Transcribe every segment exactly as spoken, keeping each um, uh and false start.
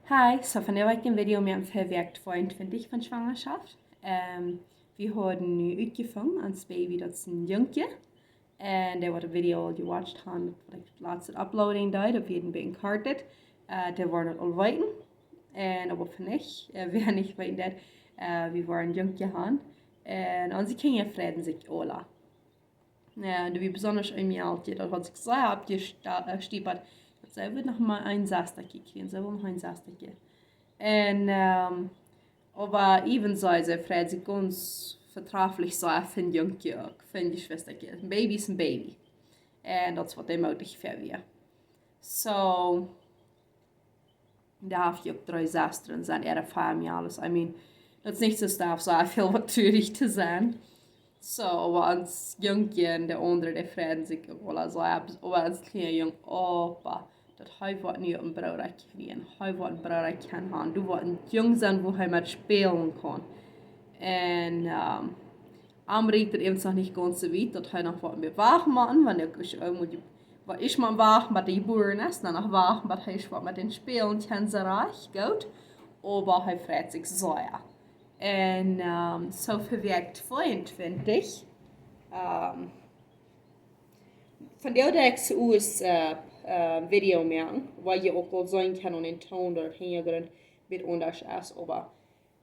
Hi, so vondoag woa ekj een Video moaken fa Wäakj tweeuntwintich von Schwangerschaft. Ähm, wie haben nu utjefungen, ons Baby, daut es een Jungkje. Un dee waut de Video aul jewatcht haben, waut ekj latst uploaden deed, opp jieda Fall een kortet. Äh, dee woaren daut aul weeten. Un oba fa nich, äh, wäa nich weeten deed, äh, wie woaren een Jungkje haben. Un onse Kjinja freiden sikj aula. Jo, un doa wia besonda een Mejalkje, daut haud sikj sea oppjesta-, äh, jestapelt. Daut see wudd noch mau een Sestakje kjrieen, see wull noch een Sestakje. Un, ähm, oba even soo, see freid sikj gaunz vetraflich soo fa een Jungkje uk, fa een Jeschwistakje. Een Baby es een Baby. Un daut es waut dee moodich fa wia. So, doa haft jie uk dree Sestren, sent äare Famieljes. I mean, daut es nich soo, daut haft soo väl waut trurich to sennen. So, oba ons Jungkje un de aundre, dee freiden sikj uk aula soo, oba ons kjliena Jung, oba daut hee woat nu een Brooda kjrieen, hee woat een Brooda kjennen haben, doa woat een Jung sennen, wua hee met spälen kaun. Un, ähm, am rieekjt daut äwent noch nich gaunz soo wiet, daut hee noch waut mea wacht motten, wan ekj, äh, mott, waut ekj mott wachten, bat dee jebuaren es, dan noch wachten, bat hee waut met dän spälen kaun, soo rajcht, goot. Oba hee freit sikj sea. Un, ähm, so fa Wäakj tweeuntwintich, ähm, vondoag deed ekj soo een, äh, äh, Video moaken, wua jie uk aul seenen kjennen aun dän Toon, daut de Hinjagrunt een bät aundasch es, oba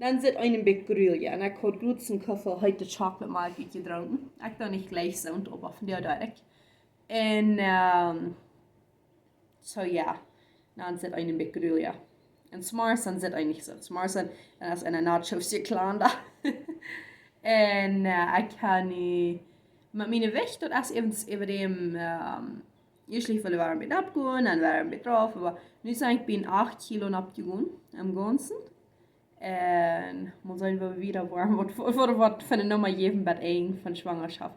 dan sitt eena een bät grulich. Un ekj haud jrod een Kuffel heete Chocolate Milk utjedrunken. Ekj doo nich jlikj soont, oba vondoag deed ekj. Un, ähm, so jo, dan sitt eena een bät grulich. Un zemorjes dan sitt eena nich soo. Zemorjes dan, dan es eena Nachos jeklant. Un, äh, ekj kaun nu, met mien Jewicht, daut es äwent äwa däm, ähm, ieescht wull ekj wada een bät oppgonen, dan wada een bät drauf, oba nu sie ekj bie acht Kilo oppjegonen, em Gaunzen. Un mott seenen, woo wiet wie woaren, waut, waut, waut fa eene Numma jäwen bie een von Schwangerschaft.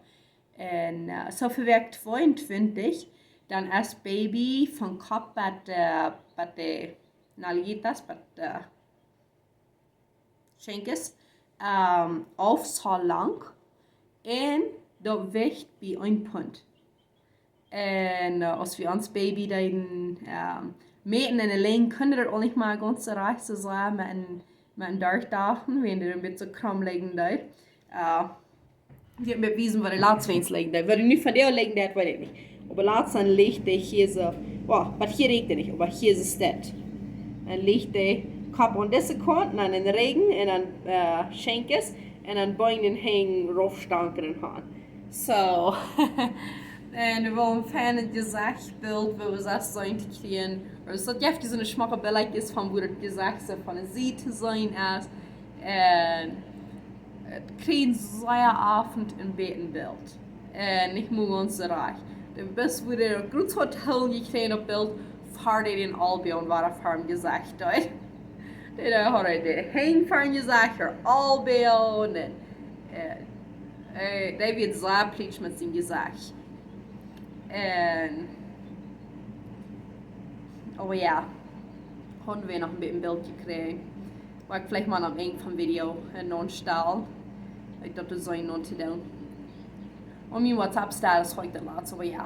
Un, äh, so fa Wäakj tweeuntwintich, dan es Baby von Kopp bat, äh, bat de nalguitas, bat de Schenkjes, ähm, aulsoo lang un daut Jewicht bie een Punt. Un, äh, aus wie ons Baby deeden, ähm, mäten un de Lenjd, kunn daut aul nich mea gaunz soo rajcht soo sennen met een, met een Derchdachen, wiels dee een bät krom lijen deed. Äh, jie motten wiesen, woo dee latst wens lijen deed. Woo dee nu vondoag lijen deed, weet ekj nich. Oba latst dan lajcht dee hia soo, well, waut hia rieekjt nich, oba hia es daut. Dan lajcht dee Kopp aun dise Kaunt, dan dän Rigjen un dan, äh, Schenkjes un dan Been un Henj raufstankren haben. So. Un wie wellen een feinet Jesechtbilt, woo wie daut seenen to kjrieen. Aulsoo daut jeft soone schmocke Billkjes von woo daut Jesecht soo von de Sied to seenen es. Un et kjrieen see oft een bät een Bilt. Un ekj mott ons rajcht. De best woo dee een groot Hotel jekjräajen opp Bilt, ver dee dän Aulbeajen wada ver daut Jesecht deed. Dee, dee haud de Henj ver daut Jesecht, äa Aulbeajen, un, äh, äh, dee wia sea pleased met sien Jesecht. Un, oh jo, hauden wie noch een bät een Bilt jekjräajen. Woa ekj veleicht mol aum Enj vom Video, äh, nopp stalen. Ekj daut es soo een nopp to doonen. Opp mien WhatsApp-Status haud ekj daut latst, oba jo.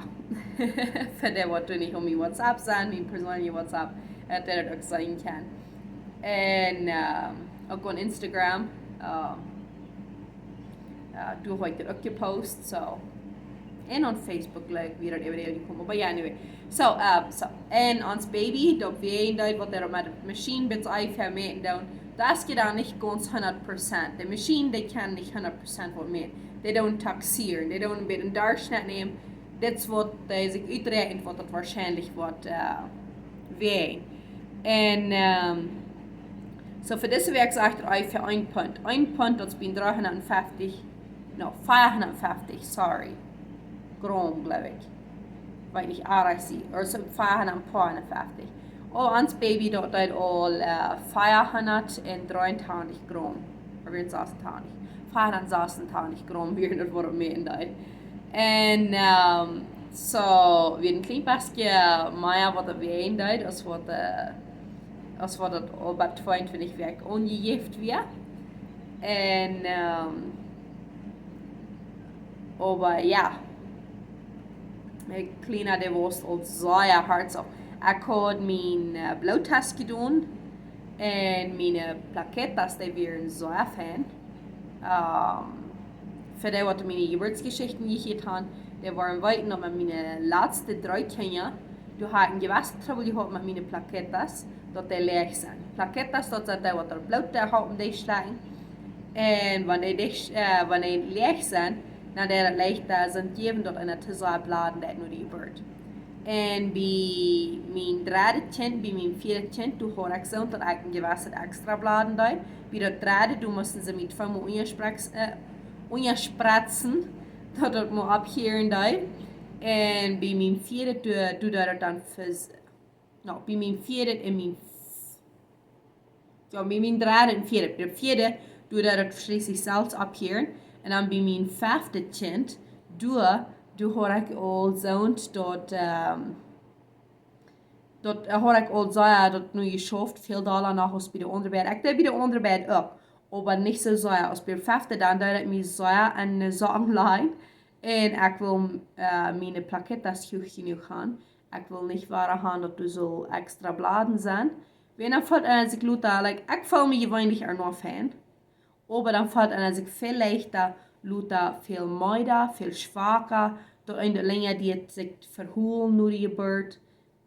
Fa dee waut doa nich opp mien WhatsApp sent, mien persönelja WhatsApp, äh, daut dee daut uk seenen kjennen. Un, ähm, uk opp Instagram, ähm, äh, doa haud ekj daut uk jepost, so. Un opp Facebook, like, wia daut äwa dee jekomen. Oba jo, anyway. So, äh, so. Un ons Baby, daut wia een Deel waut dee met de Maschien bie ons Ei mäten doonen. Daut jeit dan nich gaunz hundat Prozent. De Maschien, dee kaun nich hundat Prozent waut mäten. Dee doonen taxieren, dee doonen een bät een Derchschnitt nämen. Dit es waut dee sikj uträakjent, waut daut woarschienlich woat, äh, wäajen. Un, ähm, so fa dise Wäakj sajcht daut onjefäa een Punt. Een Punt, daut es bie dreehundatfeftich, no, veahundatfeftich, sorry. Gram, jleew ekj. Weet nich, ah, I see. Or so, veahundatfeftich. Oh, ons Baby, daut deed aul, äh, veahundatdreeuntachentich Gram. Ooda wia daut sasuntachentich? Veahundatdreeuntachentich Gram, wia daut waut et mäten deed. Un, ähm, so, wia een kjlien bät mea waut et wäajen deed, aus waut, äh, aus waut et aul bie tweeuntwintich Wäakj aunjejäft wia. Un, ähm, oba jo, de Kjliena, dee wia aul sea hart, so. Ekj haud mien, äh, Bloodtest jedonen. Un miene plaquetas, dee wieren sea fein. Ehm, fa dee waut miene Jeburtsjeschichten jehieet han, dee woaren weeten daut met miene latste dree Kjinja, doa haud ekj een jewessen Trubbel jehaut met miene plaquetas, daut dee leeg sent. Plaquetas, daut sent dee waut daut Bloot doa haulpen derchschlakjen. Un wan dee derch, eh, wan dee leeg sent, dan deit daut leicht, eh, sent jäwen daut eena to sea bladen deit no de Jeburt. Un bie mien dredde Kjint, bie mien vieede Kjint, doa haud ekj soont daut ekj een jewesset extra bladen deed. Bie daut dredde, doa musten see mie tweemol unjasprets-, eh, unjaspretzen, daut daut mol opphieren deed. Un bie mien vieede, doa, doa deed daut dan fa s-, no, bie mien vieede un mien f-, jo, bie mien dredde un vieede. Bie daut vieede, doa deed daut schlieslich selfst opphieren. Un dan bie mien fefte Kjint, doa, doa haud ekj aul soont daut, ehm, daut, eh, haud ekj aul sea daut nu jeschauft, väl dolla noch aus bie de aundre beid. Ekj deed bie de aundre beid uk, oba nich soo sea aus bie de fefte, dan deed ekj mie sea aun de Socken lajen. Un ekj wull, eh, miene plaquetas huach jenuach han. Ekj wull nich wada han daut doa soo extra bladen sent. Wan dan felt eena sikj lota, like, ekj feel mie jeweenlich ea noch fein. Oba dan felt eena sikj väl leichta, lota väl meeda, väl schwaka, daut eena lenja deit sikj vehoolen no de Jeburt.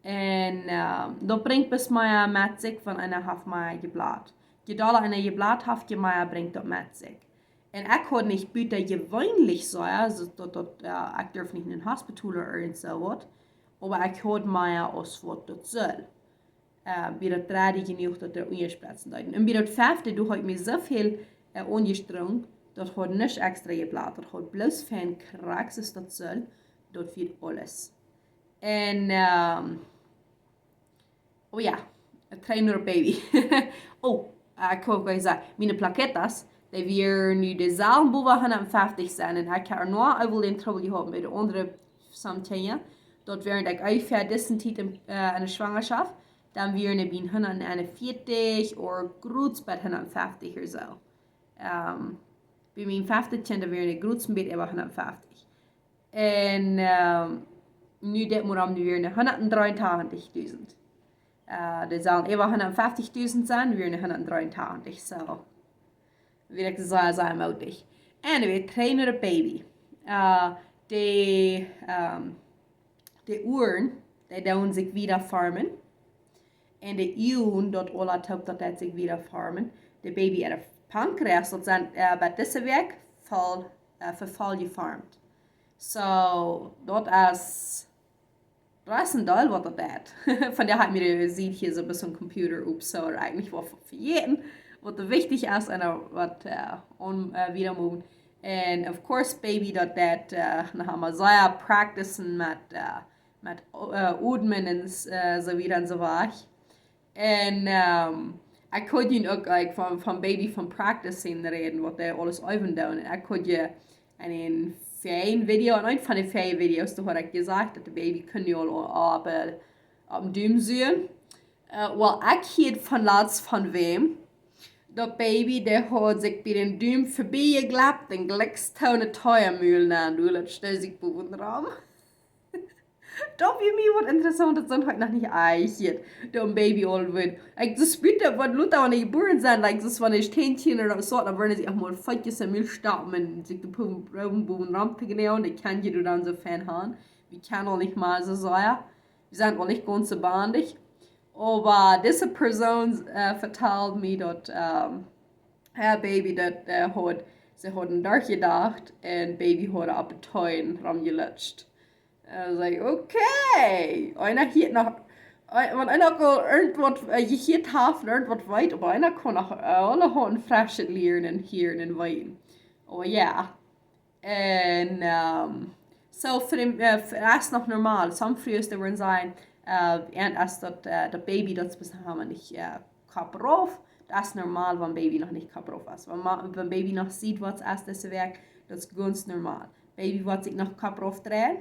Un, ehm, daut brinjt bloos mea met sikj, wan eena haft mea jeblat. Je dolla eena jeblat haft, je mea brinjt daut met sikj. Un ekj haud nich butajeweenlich sea, soo daut, daut, eh, ekj durf nich en een Hospital ooda irjent soo waut. Oba ekj haud mea aus waut daut sull. Eh, bie daut dredde jenuach daut dee unjaspretzen deeden. Un bie daut fefte, doa haud ekj mie soo väl, eh, aunjestrenjt, daut haud nuscht extra jeblat, daut haud bloos fein krakjt soo aus daut sull, daut wia aules. Un, ehm, oh jo, een dree Moonat Baby. Oh, eh, ekj wull jlikj sajen, miene plaquetas, dee wieren nu de selwje bowen hundatfeftich sent. Un ekj hab noch eemol dän Trubbel jehaut met de aundre soont Kjinja. Daut wieren, ekj, onjefäa dise Tiet en, eh, enne Schwangerschaft. Dan wieren dee bie hundateenunvieetich ooda groot bie hundatfeftich ooda soo. Ehm, bie mien fefte Kjint wieren dee groot bie äwa hundatfeftich. Un, ehm, nu dit Moonat, nu wieren dee hundatdreeuntachentich dusent. Eh, dee sellen äwa hundatfeftich dusent sent, wieren dee hundatdreeuntachentich, soo. Wia ekj sea, sea mootich. Anyway, dree Moonat Baby. Eh, dee, ehm, de Uaren, dee doonen sikj wieda formen. Un de Uagen, daut aula toop, daut deit sikj wieda formen. De Baby äa Pankreas, daut sent, eh, bie dise Wäakj voll, eh, vefol jeformt. Soo, daut es, daut es een Deel waut daut deit. Vondoag hab ekj mie de Sied hia soo bie soon Computer opp, soo eejentlich waut vejäten, waut doa wichtich es un waut, eh, aun, eh, wieda motten. Un of course, Baby, daut deit, eh, noch emma sea practicen met, eh, met, eh, odmen un s-, eh, soo wieda un soo wajch. Un, ehm, ekj haud junt uk, like, von, von Baby, von practicing räden, waut dee aules äwen doonen. Un ekj haud je en een vieeje Video, en een von de vieeje Videos, doa haud ekj jesajcht, daut de Baby kunn nu aul, aul opp, eh, opp dän Dum sien. Eh, well, ekj hieed von latst von wäm, daut Baby, dee haud sikj bie dän Dum vebie jeglept un jlikj too ne Teemul nenn, du, daut stal sikj bowen rom. Daut wia mie waut Interessauntet, daut haud ekj noch nich jehieet. Daut een Baby aul woat. Ekj, daut spieet waut lota, wan dee jebuaren sent, like, daut wan dee Stänkjen ooda soo, dan woaren see uk mol fettjes em Mul stoppen un sikj de Proben, Proben bowen rom to kjrieen, dee kjennen je dan soo fein han. Wie kjennen aul nich mea soo sea. Wie sent aul nich gaunz soo bandig. Oba dise Persoon, eh, vetald mie daut, ehm, äa Baby daut, eh, haud, see hauden doa jedocht un Baby haud opp de Teemul romjelutscht. I was like, okay. Eena hieet noch, eh, wan eena uk aul irjentwaut, eh, jehieet haft, irjentwaut weet, oba eena kaun noch, eh, aulahaunt Freshet lieren un hieren un weeten. Oh jo. Un, ehm, soo fa dän, eh, fa, es noch normal. Some Frues, dee wudden sajen, eh, un es daut, eh, daut Baby, daut es bie an nich, eh, Kopp rauf, daut es normal, wan Baby noch nich Kopp rauf es. Wan ma-, wan Baby noch sieht waut es dise Wäakj, daut es gaunz normal. Baby woat sikj noch Kopp rauf dreien.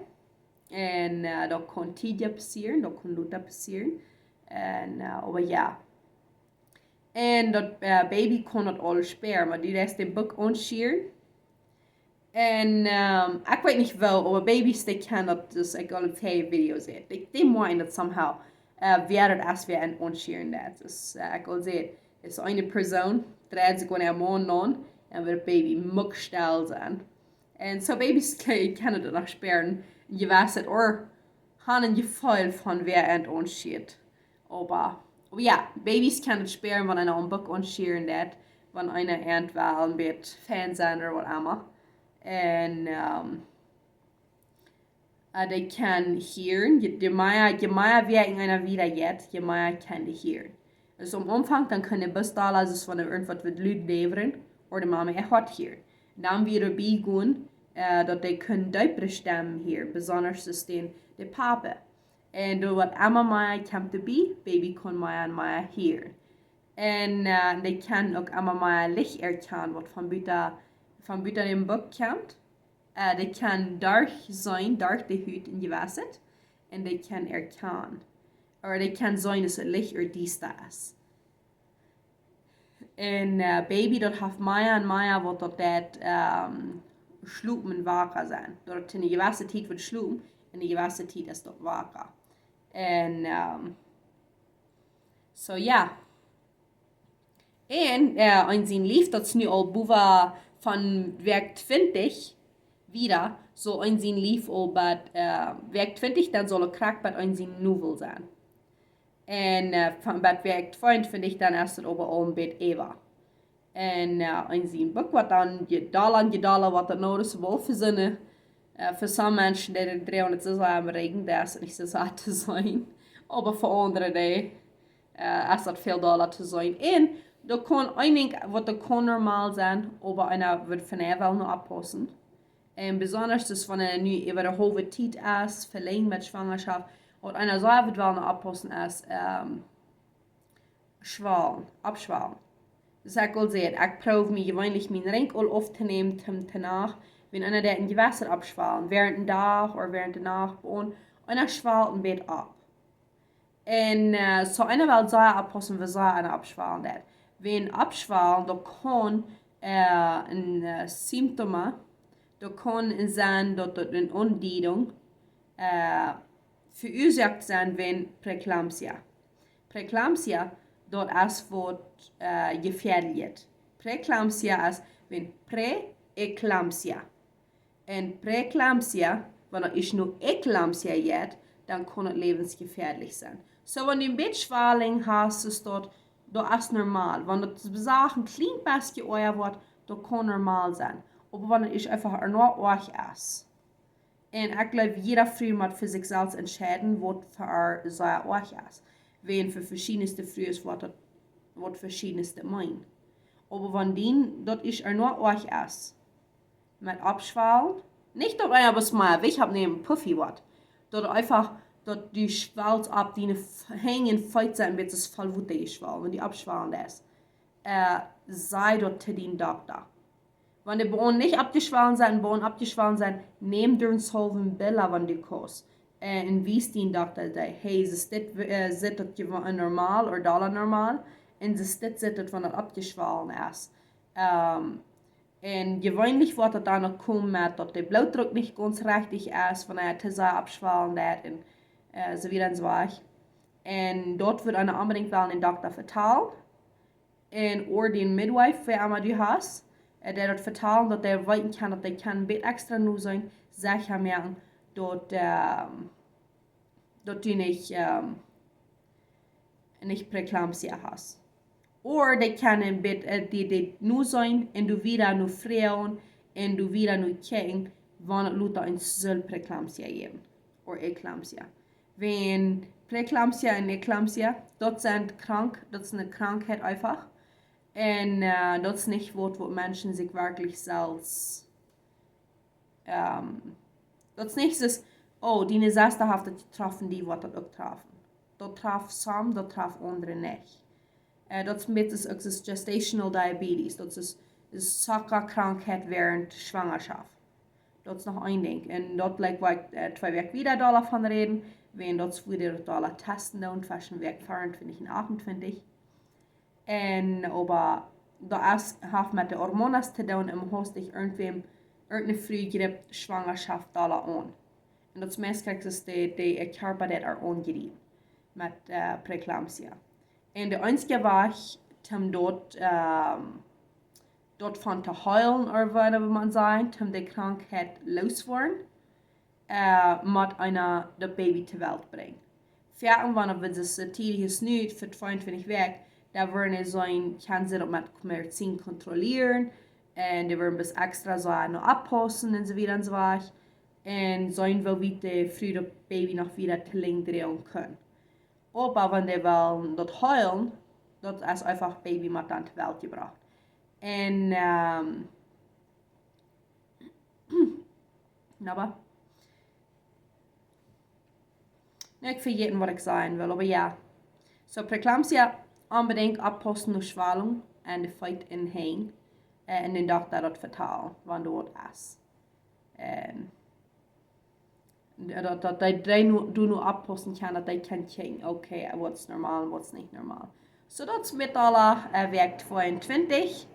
Un, eh, daut kaun tiedja passieren, daut kaun lota passieren. Un, eh, oba jo. Un daut, eh, Baby kaun daut aul spieren, oba du deist dän Buck aunschieren. Un, ehm, ekj weet nich woo, oba Babys, dee kjennen daut, daut ekj aul en vieeje Video säd. Dee, dee motten daut somehow, uh, wäa daut es, wäa an aunschieren deit. Dus uh, ekj well sajen, es eene Persoon, dreit sikj aun äa Maun aun un woat Baby muckstell sennen. Un soo Babys kje-, kjennen daut noch spieren, jie weeten, ooda haben een Jefeel von wäa an aunschiert. Oba, oba jo, Babys kjennen daut spieren, wan eena een Buck aunschieren deit, wan eena an well een bät fein sennen ooda waut emma. Un um, uh, dee kjennen hieren, je, je mea, je mea Wäakjen eena wieda jeit, je mea kjennen dee hieren. Dus aum Aunfank, dan kjennen dee bloos doa, aus wan irjentwaut wudd lud läwen, ooda de Mama äa Hoat hieren. Dan wada bie gonen, uh, daut dee kjennen deepre Stemmen hieren, besonda es dän de Papa. Un doa woat emma mea kjemt doabie, Baby kaun mea un mea hieren. Un uh, dee kjennen uk emma mea Licht erkjanen, waut von buten, von buten däm Buck kjemt. Uh, dee kjennen derch seenen, derch de Hut enjewasset. Un dee kjennen erkjanen. Ooda dee kjennen seenen, aus daut Licht ooda diesta es. Un uh, Baby, daut haft mea un mea waut daut deit, um, schlopen un waka sennen. Daut daut eene jewesse Tiet woat schlopen un eene jewesse Tiet es daut waka. Un um, soo jo. Un uh, en sien Lief, daut es nu aul bowen von Wäakj twintich wieda, soo en sien Lief aul bie uh, Wäakj twintich, dan saul et krakjt bie en sien Nowel sennen. Un uh, von, bie Wäakj tweeuntwintich, dan es et oba aul een bät äwa. Un uh, en sien Buck woat dan jedolla un jedolla, waut daut noticeable fa siene, uh, fa sommje Menschen, dee dän dreihundat soo sea am Rigjen, daut es nich soo sea to seenen. Oba fa aundre, dee uh, es daut väl dolla to seenen. Un doa kaun een Dinkj, waut doa kaun normal sennen, oba eena woat von doa woll no oppaussen. Un besonda es, wan eena nu äwa de haulwe Tiet es, velenjd met Schwangerschaft, waut eena soo woat woll no oppaussen es, um, schwalen, oppschwalen. Dus ekj well sajen, ekj proow mie jeweenlich mien Rinkj aul auftonämen, tom, to Nacht, wan eena deit een jewesset oppschwalen, wäarent dän Dach ooda wäarent de Nacht, un eena schwalt een bät opp. Un uh, soo eena well sea oppaussen, woo sea eena oppschwalen deit. Wan oppschwalen, daut kaun uh, een uh, Symptom, daut kaun sennen, daut daut eene Aundiedunk uh, veruasoakt sennen von Preeclampsia. Preeclampsia, daut es waut uh, jefäadlichet. Preeclampsia es von Preeclampsia. Un Preeclampsia, wan daut es nu Eclampsia jeit, dan kaun et läwensjefäadlich sennen. Soo, wan du een bät Schwalen hast, es daut, daut es normal. Wan daut Sachen kjlien bät oaja woat, daut kaun normal sennen. Oba wan et eenfach ea noch oajch es. Un ekj jleew, jieda Fru mott fa sikj selfst entscheiden, waut fa äa sea oajch es. Wan fa veschiedne Frues woat daut, waut veschiedne meent. Oba wan dien, daut es ea noch oajch es. Met oppschwalen. Nich daut eena bloos mea Jewicht oppnämen, puffy woat. Daut eenfach, daut du schwalst opp, diene F-, Henj un Feet sent een bät voll Wota jeschwalen, wan du oppschwalen deist. Uh, saj daut to dien Dokta. Wan de Been nich oppjeschwalen sent, Been oppjeschwalen sent, nemm doa een Salven Billa, wan du kaust. Uh, un wies dien Dokta daut, hey, es dit, uh, sitt daut jewa-, normal ooda dolla normal? Un es dit, sitt daut, wan daut oppjeschwalen es. Um, un jeweenlich woat daut dan uk komen met daut de Blootdruck nich gaunz rajcht es, wan et to sea oppschwalen deit un uh, soo wieda un soo wajch. Un daut woat eena onbedinjt well dän Dokta vetalen. Un ooda dän Midwife, wäa emma du hast, uh, dee daut vetalen, daut dee weeten kaun, daut dee kaun een bät extra noseenen, secha moaken, daut, um, daut du nich, um, nich Preeclampsia hast. Ooda dee kaun een bät, uh, dee, dee noseenen un du wieda no froagen un du wieda no kjikjen, wan et lota een sull Preeclampsia jäwen, ooda Eclampsia. Wan Preeclampsia un Eclampsia, daut sent krank, daut es eene Krankheit eenfach. Un uh, daut es nich waut, waut Menschen sikj werkjlich selfst, um, daut es nich soo, oh, diene Sesta haft daut jetroffen, die woat daut uk trafen. Daut traft some, daut traft aundre nich. Uh, daut es een bät uk soo gestational diabetes, daut es, es Zuckerkrankheit wäarent Schwangerschaft. Daut es noch een Dinkj. Un daut, like, woa ekj, uh, twee Wäakj wieda dolla von räden, wan daut es, woo dee daut dolla testen doonen, tweschen Wäakj veeauntwintich un achtuntwintich. Un oba daut es, haft met de Hormonen to doonen, un haustich irjentwäm, irjenteene Fru jript Schwangerschaft dolla aun. Un daut es meist krakjt, daut de, de, de Kjarpa daut ea aunjript. met äh, Preeclampsia. Un de eensje Wajch, om daut, ähm, daut von to heelen, ooda woo mau maun sajen, om de Krankheit looss woaren, äh, mott eena daut Baby to Welt brinjen. Foaken, wan wie daut soo tiedich es nu, fa tweeuntwintich Wäakj, dan woaren see, kjennen see daut met Medizin kontrollieren. Un dee woaren bloos extra soo no oppaussen un soo wieda un soo wieda. Un seenen, woo wiet de Fru daut Baby noch wieda to lang droagen kaun. Oba wan dee wellen daut heelen, daut es eefach, Baby mott dan to Welt jebrocht. Un, ähm, oba, nu, ekj vejät, waut ekj sajen well, oba jo. Soo, Preeclampsia, onbedinjt oppaussen no Schwalunk aun de Feet un Henj, äh, un dän Dokta daut vetalen, wan daut es. Un daut, daut dee, dee nu, doa nu oppaussen kaun, daut dee kaun kjikjen, okay, waut es normal un waut es nich normal. Soo, daut es met aule, äh, Wäakj tweeuntwintich.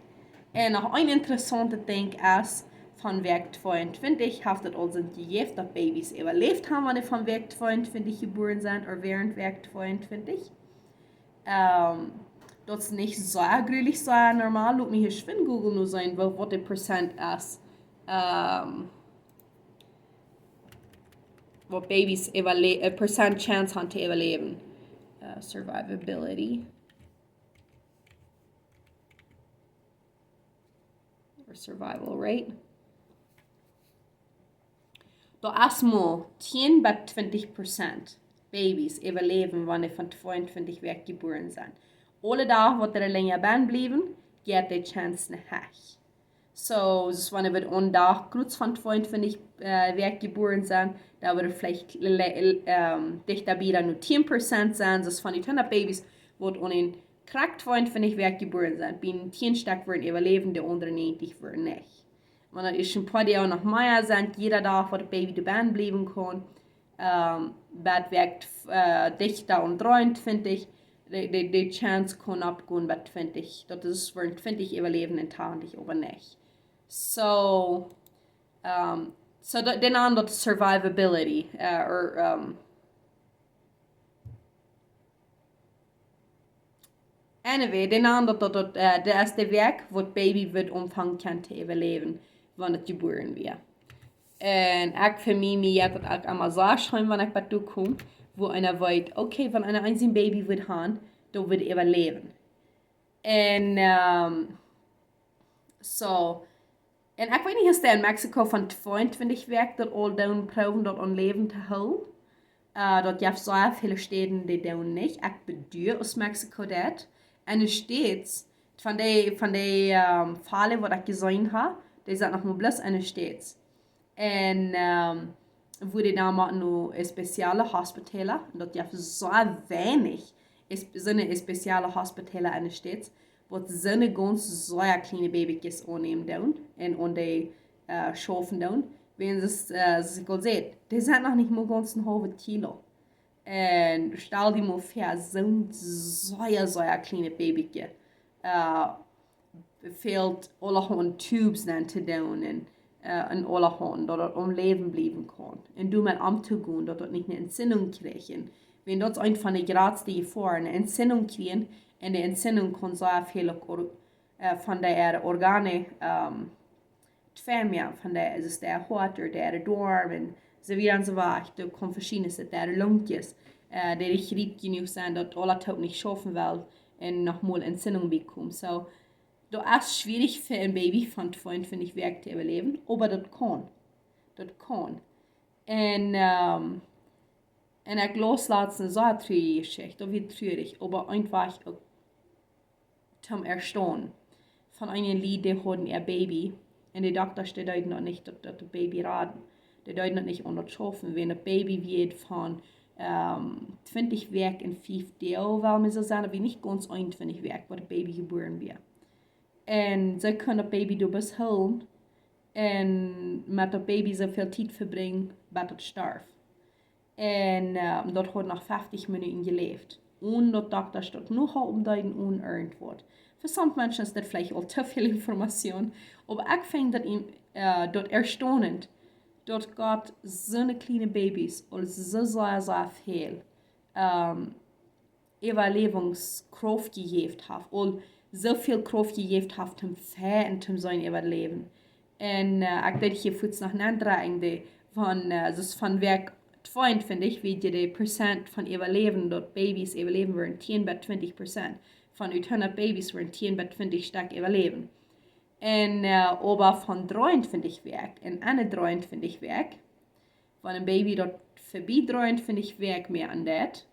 Un noch een interessauntet Dinkj es, von Wäakj tweeuntwintich haft et aul sent jejäft, daut Babys äwaläft haben, wan see von Wäakj tweeuntwintich jebuaren sent, ooda wäarent Wäakj tweeuntwintich. Ähm, daut es nich soo grulich, soo normal. Lot mie hia schwind Google nu seenen, woo, waut de Prozent es. Ähm, waut Babys äwale-, äh, Prozent Chance haben to äwaläwen. Äh, survivability. Or survival rate. Daut es mau tieen bat twintich Prozent Babys äwaläwen, wan see von tweeuntwintich Wäakj jebuaren sent. Aule Dach, waut dee lenja bennen bliewen, jeit de Chance no hach. Soo, daut es, wan see aun Dach krakjt von tweeuntwintich, äh, Wäakj jebuaren sent, dan woat et veleicht le-, le-, ähm, dichta bie dan nu tieen Prozent sennen. Daut es, von dee hundat Babys, waut aun een krakjt tweeuntwintich Wäakj jebuaren sent, bie een tieen Stekj woaren äwaläwen, de aundre näajentich woaren nich. Wan daut es een poa Doag noch mea sent, jieda Dach, waut daut Baby doa bennen bliewen kaun, ähm, bat Wäakj, äh, dichta aun dreeuntwintich, de, de, de Chance kaun oppgonen bat twintich. Daut es, woaren twintich äwaläwen un tachentich oba nich. Soo, ähm, soo daut, dee nanen daut survivability, äh, or, ähm, anyway, dee nanen daut, daut, daut, äh, daut es de Wäakj, waut Baby woat aunfangen kjennen to äwaläwen, wan et jebuaren woat. Un ekj fa mie, mie jeit daut uk emma soo scheen, wan ekj bat doa kom, wua eena weet, okay, wan eena een Baby woat haben, daut woat äwaläwen. Un, ähm, soo, un ekj weet nich, es daut en Mexiko von tweeuntwintich Wäakj daut aul doonen, proowen daut aum Läwen to hoolen. Äh, daut jeft sea väle Städen, dee doonen nich. Ekj bedauer, aus Mexiko daut. En de States, von dee, von dee, ähm, Fäll, waut ekj jeseenen hab, dee sent noch mau bloos en de States. Un, ähm, wua dee dan mau no spezielle Hospitalen, un daut jeft soo weinich es-, soone spezielle Hospitalen en de States, waut soone gaunz sea kjliene Babykjes aunnämen doonen un aun dee, äh, schaufen doonen. Wiels, äh, soo aus ekj aul säd, dee sent noch nich mau gaunz een haulwet Kilo. Un stal die mau väa, soon sea, sea kjlienet Babykje, äh, fält aulahaunt Tubes nenn to doonen un, äh, un aulahaunt, daut daut aum Läwen bliewen kaun. Un doamet omtogonen, daut daut nich eene Entzündung kjricht. Wiels daut es eent von de jratste Jefoaren, eene Entzündung kjrieen. Un de Entzündung kaun sea väl uk or-, äh, von de äare Organe, ähm, twei mea, von de, es de Hoat, de Doarm, un soo wieda un soo wieda. Doa kaun veschiedne, de Lungen, äh, dee nich riep jenuach sent, daut aules toop nich schaufen well un noch mol Entzündung biekomen. Soo, daut es schwierich fa een Baby von tweeuntwintich Wäakj to äwaläwen, oba daut kaun. Daut kaun. Un, ähm, un ekj laus latst eene sea trurje Jeschicht, daut wia trurich, oba eefach uk toom Erstaunen. Von eene Lied, dee hauden äa Baby. Un de Doktasch, dee deeden daut nich, daut, daut Baby raden. Dee deeden daut nich aun daut schaufen, wiels daut Baby wia von, ähm, twintich Wäakj un fief Doag, well wie soo sajen, daut wia nich gaunz eenuntwintich Wäakj, waut daut Baby jebuaren wia. Un see kunnen daut Baby doa bloos hoolen un met daut Baby soo väl Tiet vebrinjen, bat daut storf. Un, äh, daut haud noch feftich Minuten jeläft. Un daut Doktasch daut noch haulwen deeden un irjentwaut. Fa some Menschen es daut veleicht aul too väl Information, oba ekj finj daut en-, äh, daut erstaunent, daut Gott soone kjliene Babys aul soo, soo, soo väl, ähm, Äwaläwungskrauft jejäft haft, aul soo väl Krauft jejäft haft, om fäa un om sien Äwaläwen. Un ekj deed hia fuaz noch nendreien, dee von, soo von Wäakj tweeuntwintich, woo dee Prozent von äwaläwen, daut Babys äwaläwen, wieren tieen bat twintich Prozent. Von ut hundat Babys wieren tieen bat twintich Stekj äwaläwen. Un oba von dreeuntwintich Wäakj, un aun de dreeuntwintich Wäakj, wan een Baby daut verbie dreeuntwintich Wäakj mea aun deit,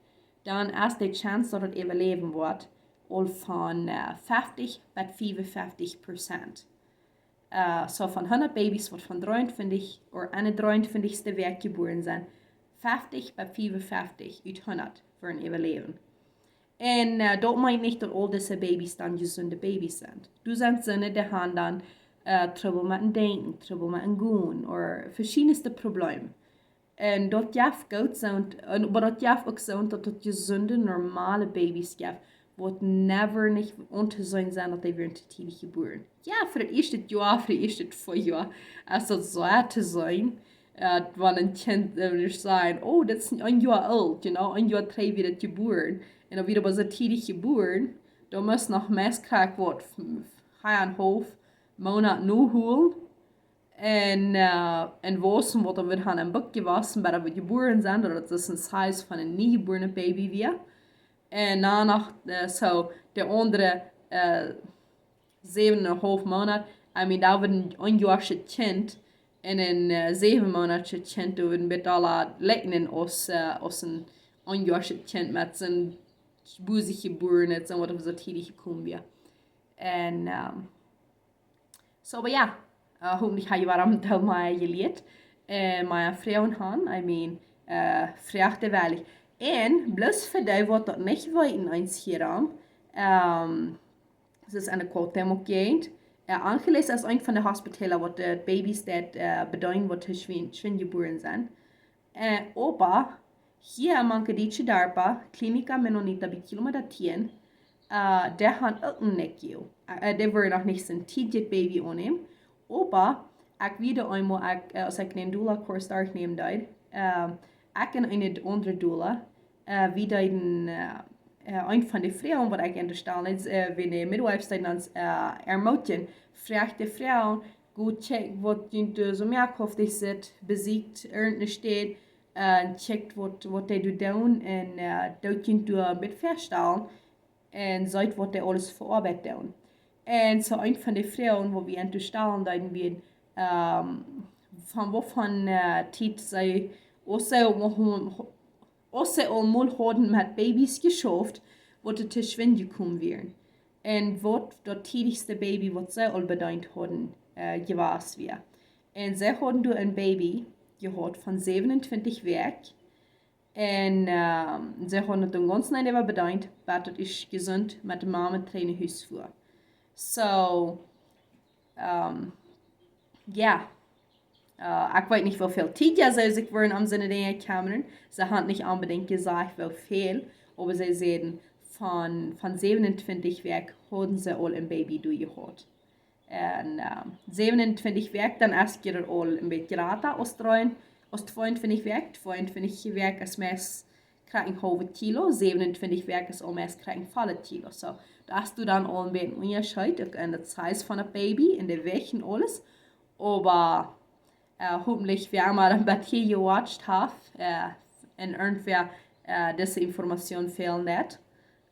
dan es de Chance, daut et äwaläwen woat, aul von feftich bat fiewunfeftich Prozent. Soo von hundat Babys, waut von dreeuntwintich ooda aun de dreeuntwintichste Wäakj jebuaren sent, feftich bat fiewunfeftich ut hundat wieren äwaläwen. Un daut meent nich, daut aul dise Babys dan jesunde Babys sent. Doa sent soone, dee han dan Trubbel met een Denkjen, Trubbel met een Gonen, ooda veschiedne Probleme. Un daut jeft goot soont, oba daut jeft uk soont, daut daut jesunde, normale Babys jeft, waut never nich auntoseenen sent, daut dee wieren too tiedich jebuaren. Jo, fa daut ieeschte Joa, fa daut ieeschte Joa, es daut soo to seenen, wan een Kjint, wan see sajen, oh, daut es een Joa oolt, you know, een Joa trigj wia daut jebuaren. Un dan wia daut oba soo tiedich jebuaren, dan mott noch meist krakjt waut, hia een haulf Moonat nohoolen. Un wausen, waut dan wudd han em Buck jewossen, bat daut wudd jebuaren sennen, daut daut een size von een niejebuarnet Baby wia. Un dan noch, soo, de aundre säwen un een haulf Moonat, I mean, doa wudd een, een Joa Kjint un een säwen Moonat Kjint, doa wudd een bät aula likjnen aus, aus een, een Joa Kjint met sien bosich jebuaren, soo waut soo tiedich jekomen wia. Un soo, oba jo, hopentlich ha jie waut aun daut mea jelieet. Mea Froagen han, I mean, froagt dee woll. Un bloos fa dee, waut daut nich weeten, eens hia aun, daut es aun de Cuauhtémoc Gegend. Angeles es eent von de Hospitalen, waut de Babys daut bedeenen, waut schwind, schwind jebuaren sent. Oba hia mank de dietsche Darpa, Clínica Menonita Bikiloma Datien, dee han uk een NICU. Dee wieren noch nich soo tiedich Baby aunnämen. Oba ekj wia eenmol, ekj, aus ekj een Doula Course derchnämen deed, ekj un eene aundre Doula, wie deeden, eent von de Froagen, waut ekj an de Stal, wan de Midwives deeden ons ermutigen, froagt de Froagen, go check waut junt soo meist haft, dee sitt, besieekjt irjent eene Städ, un check waut, waut dee doa doonen, un daut junt doa een bät faststalen, un seet waut dee aules fa Oabeit doonen. Un soo eent von de Froagen, waut wie an to stalen deeden, wia, von woo von Tiet see, aus see aul mol hauden met Babys jeschauft, waut too schwind jekomen wieren. Un waut daut tiedichste Baby, waut see aul bedeent hauden, jewast wia. Un see hauden doa een Baby jehaut von säwen un twintich Wäakj. Un see hauden daut dan gaunz nich äwa bedeent, bat daut es jesunt met de Mame trigj no Hus fua. Soo, jo. Ekj weet nich, woo väl Tiet see sikj wieren om soone Dinja kjemmren. See han nich onbedinjt jesajcht, woo väl, oba see säden, von, von säwen un twintich Wäakj hauden see aul een Baby doa jehaut. Un säwen un twintich Wäakj, dan es daut aul een bät jrata aus dree, aus tweeuntwintich Wäakj. Tweeuntwintich Wäakj es meist krakjt een haulwet Kilo, säwen un twintich Wäakj es aul meist krakjt een vollet Kilo. Soo, doa hast du dan aul een bät Unjascheet, uk en de Size von daut Baby, en de Wäakj un aules. Oba hopentlich, wäa emma een bät hia jewatcht haft, un irjentwäa dise Information feelen deed.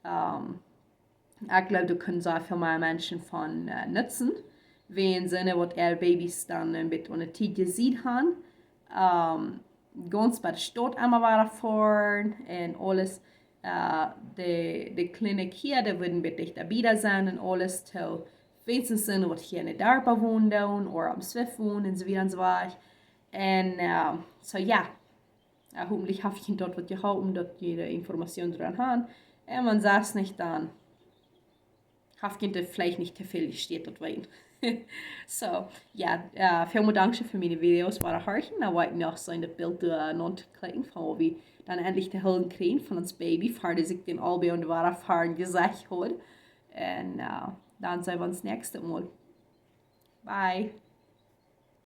Ekj gleew, doa kjennen soo väl mea Menschen von nutzen, wäajen soone, waut äare Babys dan een bät aun de Tiet jesiet han, gaunz bie de Staut emma wada foaren un aules. De, de Klinik hia, dee wudd een bät dichta bie sennen un aules, too, weens soone, waut hia en de Darpa wonen doonen, ooda aum Swift wonen un soo wieda un soo wajch. Un soo, jo, hopentlich haft junt daut waut jeholpen, daut jie de Information doa aun han. Un wan sest nich, dan haft junt veleicht nich too väl jestieet, daut weeten. Soo, jo, välmol dankscheen fa miene Videos, wada horchen. Dan woa ekj noch soo en daut Bilt doa nopp kjikjen, von woo wie dan endlich de Hüllen kjrieen von ons Baby, ver daut ekj dän aul bie de Wada foaren jeseenen haud. Un dan seenen wie ons näakjstet Mol. Bye.